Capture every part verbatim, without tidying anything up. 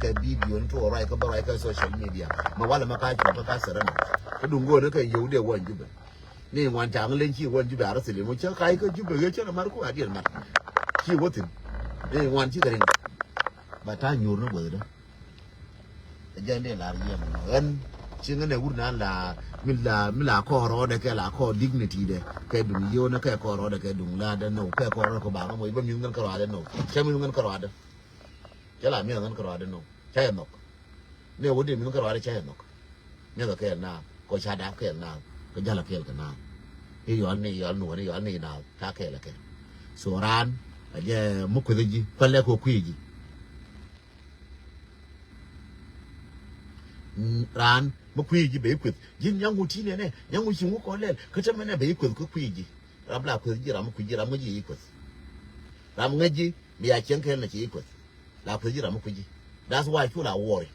kɛ video ni tuɔɔk ruac kä bä ruac kä social media. Mɛ walɛ mɛ ka cuɔk kä ka sɛrɛ mɛ kä duŋ go̱o̱n kä yio̱w dee wä in Jubɛ. Ni ŋuan caŋ len ci wä in Jubɛ arä thili mɔ cä ka̱c kä Jubɛ ɣee cä na mar ku a diɛn mat ci wä thin. Ni ŋuan ci kɛ riŋ ba ta̱a̱ nyuur ni guäthdä. Ɛ jɛn dee lar yɛm ɣän ci ŋän ɛ wur nan la mi la mi la kɔɔr rɔɔdɛ kɛ la kɔɔr dignity dɛ kɛ duŋ yio̱w nɛ kɛ kɔɔr rɔɔdɛ kɛ duŋ la dɛ nɔw kɛ kɔɔr rɔɔdɛ kɔ ba ŋä mɔ i̱ bä mi̱th ŋän kä rɔɔdɛ nɔw cɛ mi̱th ŋän kä rɔɔdɛ. Cɛ la mi̱th ŋän kä rɔɔdɛ nɔw cɛ yɛ nhɔk. Ni wä dee mi̱th ŋän kä rɔɔdɛ cɛ yɛ nhɔk. Mi̱th ɛ kɛɛl naath kɔ ca dap kɛɛl naath kɛ jal ɛ kɛɛl kɛ naath. I̱ yɔal ni yɔal nuɔ̱ɔ̱r i̱ yɔal ni naath ca kɛɛl ɛ kɛɛl. So raan ɛ jɛ mi kueth ji̱ pälɛ kɛ kui̱ ji̱. Raan mi kui̱ ji̱ ben kueth ji̱n nyaŋ ŋu ti̱n ɛnɛ nyaŋ ŋu ci ŋu kɔn lɛl kä te mɛnɛ ben kueth kä kui̱ ji̱. Ram la kueth ji̱ ram mi kui̱ ji̱ ram ŋäc ji̱ kueth. Ram ŋäc ji̱ mi ya cieŋ kɛn na ci kueth. La kueth ji̱ ram mi kui̱ ji̱. That's why cu la wuɔri.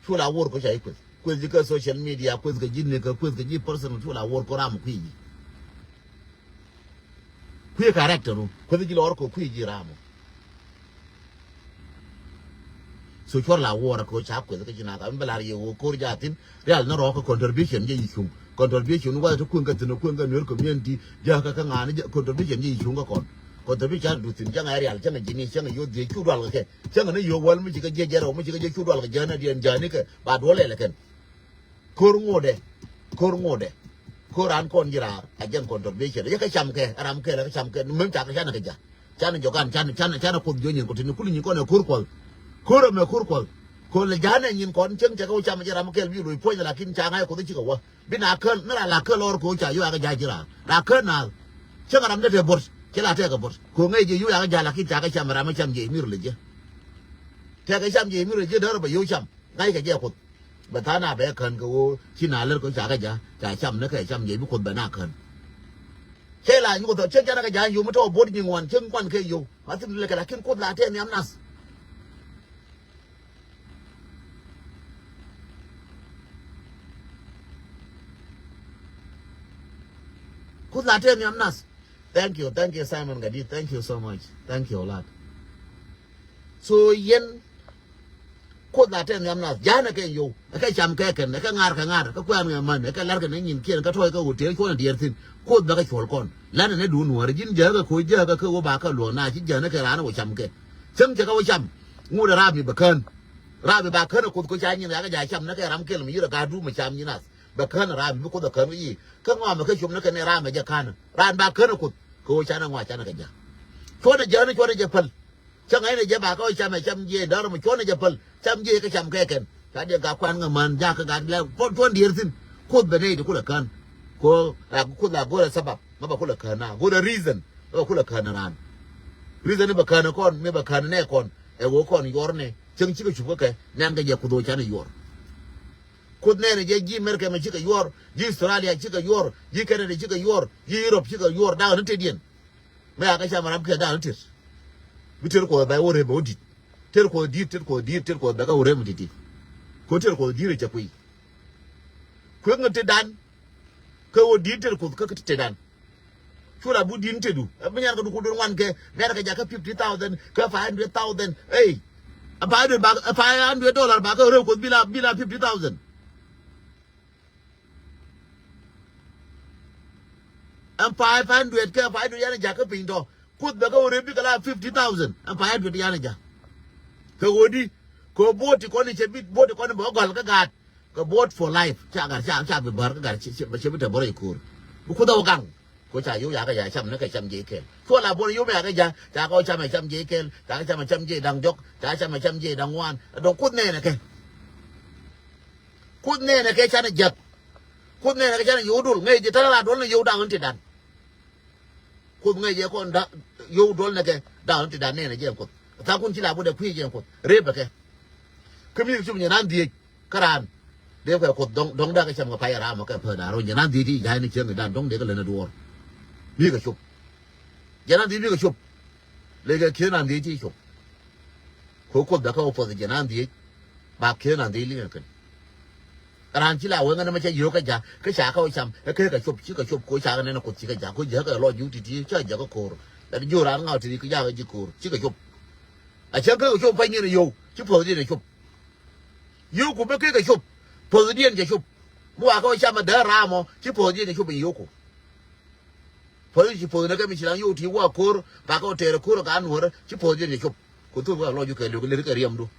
Cu la wuɔr kɔ ca ji̱ kueth kueth ji̱ kä social media kueth kɛ ji̱ ni kä kueth kɛ ji̱ personal cu la wuɔr kɔ ram mi kui̱ ji̱. Kui̱ character ru kueth ji̱ lɔr kɔ kui̱ ji̱ ram. So cuɔr la wuɔrɛ kɛ ɣöö ca kueth kä ci na ka mi bɛ lar yɛ ɣöö ko̱r jathin rial ni rɔɔk kä contribution jɛ yi cuŋ contribution wala ti kueŋ kä thin kueŋ kä nuer community jɛ kä kä ŋa̱a̱n jɛ contribution jɛ yi cuŋ kä kɔn. Contribution du thin cäŋ a rial cäŋ a ji̱ni cäŋ a yo̱ dhiec cu dual kɛ kɛ cäŋ a ni yo̱ wäl mi ci kä jiɛ jɛ rɛw mi ci kä jiɛ cu dual kɛ jɛ na diɛn jani kɛ ba duɔl ɛlɛ kɛn. Ko̱r ŋotdɛ ko̱r ŋotdɛ. Ko̱r an kɔn ji̱ raar a jɛn contribution yɛ kä cam kɛ ram kɛ lɛ kä cam kɛ mem cakɛ canɛ kɛ ja. Canɛ jɔkan canɛ canɛ canɛ kuoth jɔ nyin kɔ tini kuli nyin kɔn ɛ ko̱r kuɔth. Ko̱r ɛmɛ ko̱r kuɔth. Ko̱r lɛ ja̱a̱n ɛ nyin kɔn cieŋ cɛ kɛ wä cam jɛ ram kɛl bi loc puɔ̱ny lakin ca ŋa̱c kuoth ci kɛ wä bi na kän ni ra la kän lɔr ko̱ ca yo̱ akɛ ja̱a̱c ji̱ raar ra kän naath. Cäŋ ram dee tɛ bo̱r cɛ la tɛkɛ bo̱r ko̱ ŋäc jɛ yo̱ akɛ ja̱a̱c lakin ca kɛ cam ram ɛ cam jɛ mi rɛ lɛ jɛ. Tɛkɛ cam jɛ mi rɛ lɛ jɛ däär bɛ yo̱ cam. Ŋa̱ckɛ jɛ kuoth. Bɛ tha̱a̱ŋ na bɛ kän kɛ ɣöö ci na lär kɛ ca kɛ ja̱ ca cam ni kɛ cam jɛ bi kuoth bɛ na kän. Cɛ la nyuɔth cɛ canɛ kɛ ja̱ yio̱w mi tɔ̱ bo̱t nyiŋ wan cieŋ kuan kɛ yio̱w ma thim lɛ kɛ lakin kuoth la tɛn nhiam nath. Kuoth la tɛn nhiam nath. Thank you, thank you Simon Gadi, thank you so much, thank you a lot. So yɛn Kuoth la tɛn nhiam nath ja̱a̱n ɛ kɛ yio̱w ɛ kɛ cam kɛ kɛn ɛ kɛ ŋa̱r kɛ ŋa̱r ɛ kɛ kuɛ̈n kɛ män ɛ kɛ la̱r kɛ ni nyinkiɛn kä tuɔɔc kɛ hotel cuɔ̱n ɛ diɛɛr thi̱n. Kuoth bɛ kɛ cuɔl kɔn la̱t ɛ ni duun nuɔ̱ɔ̱r ji̱n jääkä koc jääkä kɛ wä ba kɛ luɔ̱k na ci jää̱n ɛ kɛ raan ɛ wä cam kɛ. Cäŋ cɛ kɛ wä cam. Ŋut ɛ raap mi bɛ kään. Raap mi ba kään ɛ kuoth koc ca nyin ɛ kɛ ja̱ cam ni kɛ ram kɛl mi yir ɛ ga̱a̱t duum ɛ cam nyin nath. Bɛ kään ɛ raap mi bi kuoth ɛ kään kɛ yi kä ŋɔam ɛ kɛ cop ni kɛ ni raap ɛ jɛ kään ɛ raan ba kään ɛ kuoth kɛ wä canɛ ŋɔa canɛ kɛ ja̱. Cuɔ̱n ɛ jää̱n cuɔ̱n ɛ jɛ päl. Cä ŋäcnɛ jɛ ba kä cam ɛ cam jiɛc da̱r mɛ cuɔ̱n ɛ jɛ päl cam jiɛc kä cam kɛ kɛn. Ca diɛ gak kuan ŋä män jakä gat lɛ puɔn tuɔn diɛɛr thi̱n. Kuoth bɛ nɛy ti kulɛ kään. Ko ɛ kuoth la go̱rɛ sabab ŋä bɛ kulɛ kään na go̱rɛ reason ŋä bɛ kulɛ kään raan. Reason ni bɛ kään kɔn mi bɛ kään nɛ kɔn ɛ ɣöö kɔn yuɔr nɛ cäŋ cikɛ cup kä kɛ nɛn kɛ jɛ kuoth ɣöö canɛ yuɔr. Kuoth nɛnɛ jɛ ji̱ America mɛ cikɛ yuɔr ji̱ Australia cikɛ yuɔr ji̱ Canada cikɛ yuɔr ji̱ Europe cikɛ yuɔr da̱a̱n ni tëëdiɛn. Mɛ a kä cam ram kiɛ da̱a̱n tet. Bi tet kuɔth bɛ wä rep bɛ wä di̱t. Tet kuɔth di̱t tet kuɔth di̱t tet kuɔth bɛ kä wä rep mi ti̱ti̱. Kuɔth tet kuɔth di̱t cɛ kuiy. Kueŋ tet dan. Kä wä di̱t tet kuɔth kä tet dan. Cu la bu di̱t tetdu ɛ bi nyan kɛ dukul duel ŋuan kɛ nɛn kɛ jakä fifty thousand kɛ five hundred thousand. Ey. A five hundred ba a five hundred dollar ba kä rep kuɔth bila bila fifty thousand. Ɛn five hundred kɛ five hundred yan jakä piny tɔ. Kuoth bɛ kä wä rep bi kɛ la fifty thousand ɛn five hundred yan ja̱. Kɛ ɣöö di kɛ ɣöö bo̱o̱t ti kɔn i̱ cɛ bi bo̱o̱t ti kɔn i̱ bɛ ɣä gɔl kä gaat. Kɛ bo̱o̱t for life ca gat ca ca bi bär kä gat cɛ bi tɛ bärä i̱ ko̱o̱r. Bi kuoth ɛ wä gaŋ. Ko ca yo̱w yakɛ ca cam ni kɛ cam jiɛc kɛl. Cuɔ la buɔn yo̱w mɛ yakɛ ja̱ ca kɛ wä cam ɛ cam jiɛc kɛl ca kɛ cam ɛ cam jiɛc da̱ŋ diɔ̱k ca cam ɛ cam jiɛc da̱ŋ ŋuan. Ɛ dɔ̱ŋ kuoth nɛnɛ kɛ. Kuoth nɛnɛ kɛ canɛ jiäk. Kuoth nɛnɛ kɛ canɛ yio̱w dol ŋäc jɛ tɛn la duɔl ni yio̱w da̱ŋ in ti dan. Kuoth ŋäc jɛ kɔn da̱ŋ yio̱w duɔl nɛ kɛ da̱ŋ in ti dan nɛnɛ jɛ kuoth. Tha̱a̱ŋ kun ci la butdɛ kui̱ jɛ kuoth rep bɛ kɛ. Kä mi cup nyɛ nan dhiec kä raan. Dee kɛ kuoth dɔ̱ŋ dɔ̱ŋ da̱k kɛ cam kɛ pay ram kɛ pä da̱ŋ rɔ nyɛ nan dhiec ti ja̱a̱c ni cieŋ dan dɔ̱ŋ dee kɛ län duɔɔr. Mi kɛ cup. Jɛ nan dhiec mi kɛ cup. Lek kɛ kieth nan dhiec ti cup. Ko kuoth bɛ kä wä puɔth jɛ nan dhiec. Ba kieth nan dhiec liŋ kɛn. Raan ci la wee ŋän mɛ cɛ yio̱o̱k kä ja̱ kä ca kä wä cam ɛ kee kɛ cop ci kɛ cop ko ca kɛ nɛn kuoth ci kɛ ja̱ ko ja̱ kɛ lɔc ji̱ wä ti̱ti̱ ca ja̱ kä ko̱o̱r. Ɛ ji̱ raan ŋaw ti̱ti̱ kä ja̱ kɛ ji̱ ko̱o̱r ci kɛ cop. A cäŋ kä kɛ cop pany ni yio̱w, ci puɔ̱th diɛn cɛ cop. Yio̱w ku bä kɛ kɛ cop, puɔ̱th diɛn cɛ cop. Mi wa kä cam a dee raam ɔ, ci puɔ̱th diɛn cɛ cop in yio̱w ku. Puɔ̱th ci puɔ̱th ni kä mi ci laŋ yio̱w ti wa ko̱r, ba kä tɛɛr ko̱r ka nuɔ̱rä, ci puɔ̱th diɛn cɛ cop. Ku thuk wa lɔc ju kɛ liok, ler kɛ riɛmdu.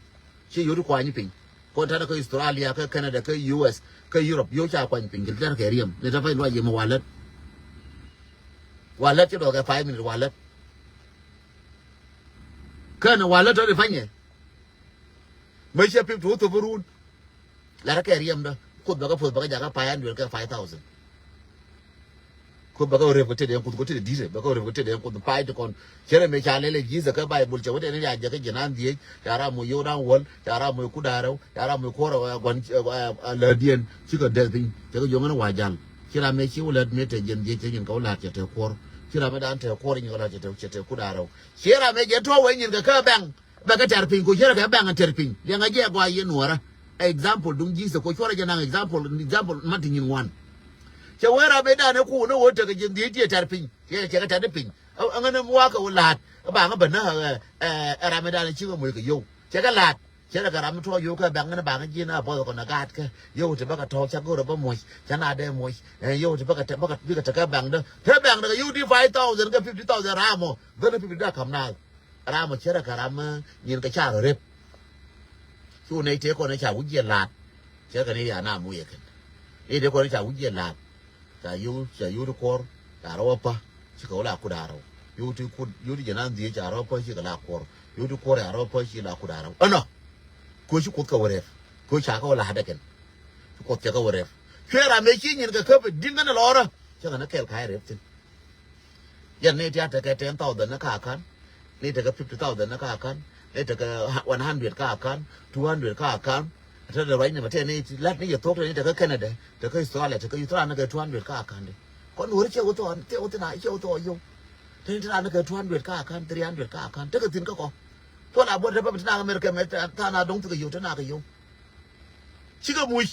Ci yio̱w ti kuany piny. Kɔn tanɛ kä Australia, kä Canada, kä U S, kä Europe, yio̱w ca kuany piny, kɛ lɛr kɛ riɛm. Ni ta pany luac yɛ mi wa lät. Wa lät ci dɔɔk kɛ five minute wa lät. Kɛn walä tɔ̱ di panyɛ. Mëë cɛ pip ti wä thop run. Lat kɛ riɛmdä. Kuoth bɛ kä puɔth bɛ kä jakä five hundred kɛ five thousand. Kuoth bɛ kä rep kä tetdɛ kuoth kä tetdɛ di̱t bɛ kä rep kä tetdɛ kuoth pay ti kɔn. Cɛ rɛ mëë ca lɛl ɛ Jesus kä Baibul cɛ wä tɛn ya jɛ kä ji̱n an dhiec. Ca ram mɔ yio̱w dan wäl. Ca ram mɔ kuda rɛw. Ca ram mɔ kuɔr ɛ gua̱n ɛ lätdiɛn. Cikɛ dɛth piny. Cɛ kɛ jo̱ŋ ɛn wa jal. Ci ram mëë ci wä lät mëë te jiɛn dhiec cɛ nyin kɛ wä la̱t cɛ te kuɔr. Ci ram mëë dan te kuɔr nyin kɛ la̱t cɛ te kuda rɛw. Ci ram mëë jɛ tuɔɔk wee nyin kɛ kä bɛŋ. Bɛ kɛ tɛr piny, ku cɛ rɛ kɛ bɛŋ tɛr piny. Liɛŋɛ jɛ gɔaa yɛ nuɔrä. Example duŋ Jesus, ku cuɔrɛ jɛ naŋ example, example ma ti nyin ŋuan. Cɛ wee ram mëë danɛ ku ni wee tekɛ jɛ dhiec tiɛ tɛr piny. Cɛ cɛ kɛ tɛr piny. Ɛŋɛ ni mi wakɛ wä la̱a̱t. Ɛ baŋä bä näk ɛ ram mëë danɛ cikɛ moc kɛ yio̱w. Cɛ kɛ la̱a̱t. Cɛ rɛ kɛ ram mi tuɔɔk yio̱w kɛ bɛŋ ni baŋä ji̱n a buɔth kɔn a gaat kɛ. Yio̱w ti bä kɛ tɔ̱ɔ̱k cɛ go̱rɛ bä moc. Cɛ na dee moc. Ɛ yio̱w ti bä kɛ tɛ bä kɛ bikɛ tekɛ bɛŋdä. Te bɛŋdä kɛ yio̱w ti five thousand kɛ fifty thousand ram ɔ. Dhäl ni fifty da kam naath. Ram ɔ cɛ rɛ kɛ ram, eh, nyin kɛ ca rɔ rep. Cu nɛy tëë kɔn ca wi̱c jiɛ la̱a̱t. Cɛ rɛ kɛ ni ya na muc ɛ kɛn. Nɛy tëë kɔn ca wi̱c jiɛ la̱a̱t. Ca yio̱w, ca yio̱w ti kuɔr, ca rɔ wä pä. Cikɛ wä la kut a rɛw. Yio̱w ti kut, yio̱w ti jɛ nan dhiec ca rɔ pä cikɛ la kuɔr. Yio̱w ti kuɔr ca rɔ pä cikɛ la kut a rɛw. Ɛnɔ. Koci kuoth kɛ wä rɛp. Koci ca kɛ wä la̱a̱t ɛ kɛn. Ci kuoth cɛ kɛ wä rɛp. Cuɛ ram mëë ci nyin kɛ käp ɛ di̱n kɛn ɛ lɔrä. Cɛ kɛn ɛ kɛl ka ɛ rɛp thi̱n. Yɛn ni ti a tekɛ ten thousand ni ka kan, ni tekɛ fifty thousand ni ka kan, ni tekɛ one hundred ka kan, two hundred ka kan. Te de ruac ni ma te ni ti lat ni yɛ thok te ni tekɛ Canada, tekɛ Australia, tekɛ Australia ni kɛ two hundred ka kan de. Kɔn wori cɛ wotɔ, cɛ wotɔ na, cɛ wotɔ yio̱w. Te ni ti ran ni kɛ two hundred ka kan, three hundred ka kan, tekɛ thin kä kɔ. Cɔ la bɔ te pa mi ti na America mɛ ta na dɔŋ tekɛ yio̱w, te na kɛ yio̱w. Cikɛ muc.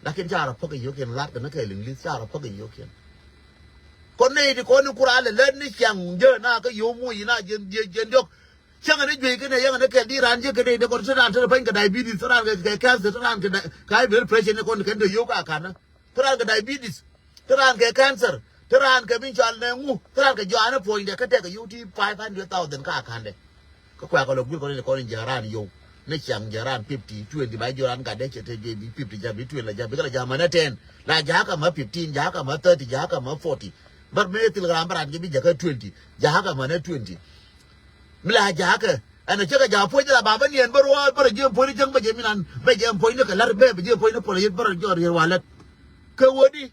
Lakin ca rɔ päk i̱ yio̱kiɛn lat kɛ ni kɛɛl English ca rɔ päk i̱ yio̱kiɛn. Kɔn nɛy ti kɔn ni kur a lɛ lät ni ciaŋ jɛ na kä yio̱w muc ina jɛn jɛn jɛn diɔk. Cäŋɛ ni juey kɛnɛ yɛŋɛ ni kɛɛl di raan jɛ kɛ nɛy ni kɔn te raan te rɛ pany kɛ diabetes te raan kɛ kɛ cancer te raan kɛ di-, kɛ high blood pressure ni kɔn kɛn te yio̱w ka kanä. Te raan kɛ diabetes. Te raan kɛ cancer, te raan kɛ min cɔal nɛ ŋu, te raan kɛ jɔanɛ puɔ̱nydɛ kä tɛkɛ yio̱w ti five hundred thousand ka ka̱ndɛ. Kä kuɛ kɛ lɔ guil kɔn in kɔn in jɛ raan yio̱w. Ni ciaŋ jɛ raan fifty, twenty ba jɛ raan gatdɛ cɛ te jɛ bi fifty jɛ bi twenty la jɛ bi kɛ la jɛ mänɛ ten. La jɛ kä mä fifteen, jɛ kä mä thirty, jɛ kä mä forty. Bär mëë thil raan bä raan jɛ bi jɛ kä twenty, jɛ kä mänɛ twenty. Mi la jakä ɛn a cä kɛ ja̱ puɔ̱ny la ba bä niɛn bä ruɔ̱ɔ̱t bä rɔ jiɛn puɔ̱ny ni cäŋ bä jiɛn mi nan bä jiɛn puɔ̱ny ni kɛ la̱r bɛ bä jiɛn puɔ̱ny ni puɔ̱ny yet bä rɔ jɔr yet wa lät. Kɛ wä di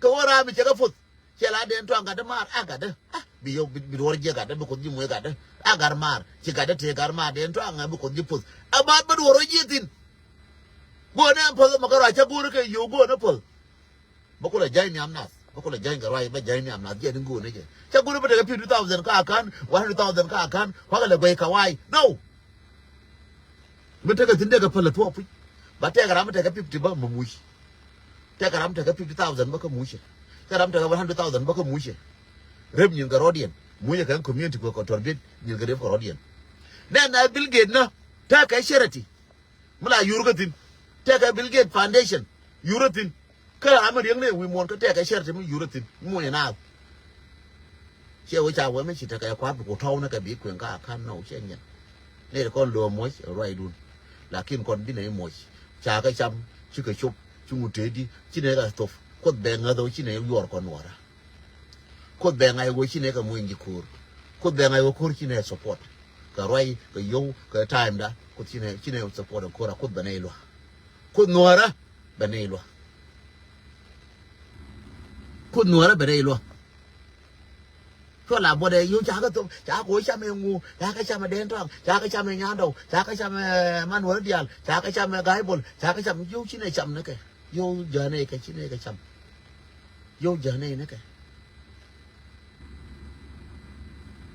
kɛ wä ram mi cɛ kɛ puth. Cɛ la den tuaŋ gatdä maar a gatdä a bi yio̱w bi duɔr jiɛ gatdä bi kuth ji̱ muɔ̱c gatdä. A gat maar ci gatdä tëë gat maar den tuaŋ a bi kuth ji̱ puth a ba bä duɔr jiɛ thi̱n. Go̱o̱nɛ ɛn puɔ̱th mɛ kɛ ruac cä go̱o̱rä kɛ yio̱w go̱o̱nɛ puɔ̱th. Bä kulɛ jany nhiam nath bä kulɛ jany kɛ ruac bä jany nhiam nath jiɛn in go̱o̱n ni jɛ. Cä go̱o̱n bä tekɛ fifty thousand ka ka̱n, one hundred thousand ka ka̱n kuakɛ lɛ guɛy kɛ wa̱a̱y. No. Bä tekɛ thi̱n tekɛ päl ɛ thuɔɔk puc. Bä tekɛ ram bä tekɛ fifty bä mɛ muc. Tekɛ ram tekɛ fifty thousand bä kä mucɛ. Tekɛ ram tekɛ one hundred thousand bä kä mucɛ. Rep nyin kɛ rɔ̱diɛn mucɛ kɛ community kɛ kɔtɔr biet nyin kɛ rep kɛ rɔ̱diɛn. Nɛn na Bill Gates nä tekɛ charity. Mi la yur kä thi̱n. Tekɛ Bill Gates Foundation yur kä thi̱n. Kä ram mi riäŋ ni wi̱i̱ muɔ̱ɔ̱n kä tekɛ charity mi yur kä thi̱n muɔ̱ɔ̱n inaath. Ciɛ wee ca wee mi ci tekɛ kua̱r bi ku tɔ̱w ni kɛ bi kueŋ ka ka̱n nɔw ciɛ nyin. Ni ri kɔn lo̱o̱ muɔ̱c ruacdun. Lakin kɔn bi nɛ i̱ muɔ̱c ca kɛ cam ci kɛ cop ci ŋut tëëdi ci nɛ kɛ thop. Kuoth bɛ ŋäth ɣöö ci nɛ yuɔr kɔn nuɔrä. Kuoth bɛ ŋa̱c ɣöö ci nɛ kɛ muɔ̱c ji̱ ko̱o̱r. Kuoth bɛ ŋa̱c ɣöö ko̱o̱r ci nɛ support. Kɛ ruac kɛ yio̱w kɛ time da kuoth ci nɛ ci nɛ support ɛ ko̱o̱r a kuoth bɛ nɛ ilua. Kuoth nuɔrä bɛ nɛ ilua. Kuoth nuɔrä bɛ nɛ ilua. Cuɔ la buɔt ɛ yio̱w ca kɛ thop ca kɛ ɣöö cam ɛ ŋu ca kɛ cam ɛ dɛn tɔaŋ ca kɛ cam ɛ nyandɔw ca kɛ cam ɛ man wär diaal ca kɛ cam ɛ ga̱a̱c bol ca kɛ cam yio̱w ci nɛ cam ni kɛ. Yio̱w jäänɛ kɛ ci nɛ kɛ cam. Yio̱w jäänɛ ni kɛ.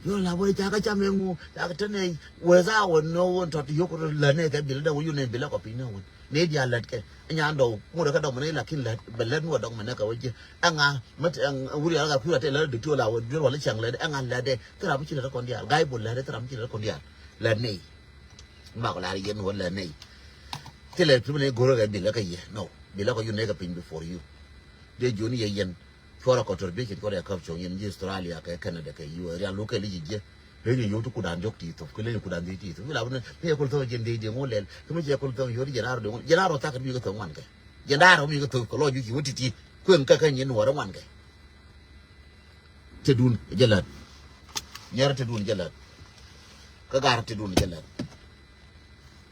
Yio̱w la wee ca kä cam ɛ ŋu ca kɛ te nɛ wee thaa wä nɔ wä tɔt yio̱w kɛ rɔ lät nɛ kɛ bilä dɛ wä yio̱w nɛ bilä kɔ piny nɛ wä nɛ diaal lät kɛ. Nyandɔw ŋut ɛ kä dɔk mɛ nɛ lakin lät bɛ lät mi wä dɔk mɛ nɛ kɛ wä ji̱. Ɛŋa mɛ wuri ala ka kui̱ la tɛ lät dikti wä la wä duer wä la cäŋ lät ɛŋa lät dɛ. Thil ram mi ci lät kɔn diaal ga̱a̱c bol lät thil ram mi ci lät kɔn diaal. Lɛ nɛy. Mak lar yɛn wä lɛ nɛy. Thilɛ ti mi ni go̱rä kɛ bilɛ kɛ yɛ. No. Bilɛ kɛ yun nɛ kɛ piny before you. Dee jun yɛ yɛn. Cuɔrɛ contribution cuɔrɛ kap cuɔŋ yɛn ji̱ Australia kɛ Canada kɛ U S. Rial wä kɛ li ji̱ ji̱. Leny yɛ yio̱w ti kudan jɔk ti thop. Kɛ leny yɛ kudan ti ti thop. Ila bi ni yɛ kul thop jɛn dee dee ŋo lɛl. Kɛ mi cɛ kul thop yio̱w ti jɛn ar dee ŋo. Jɛn ar wä thak kɛ bi kɛ thop ŋuan kɛ. Jɛn ar wä mi kɛ thop kɛ lɔ ju ci wä ti ti. Kueŋ kɛ kɛ nyin wä rɛ ŋuan kɛ. Te dun jɛ lät. Nyɛr te dun jɛ lät. Kä gar te dun jɛ lät.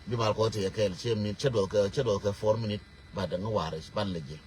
Bi mal kɔ te yɛ kɛɛl cɛ minit cɛ duɔth kɛ cɛ duɔth kɛ four minute. Ba däŋ ŋä war i̱ ban lɛ jɛ.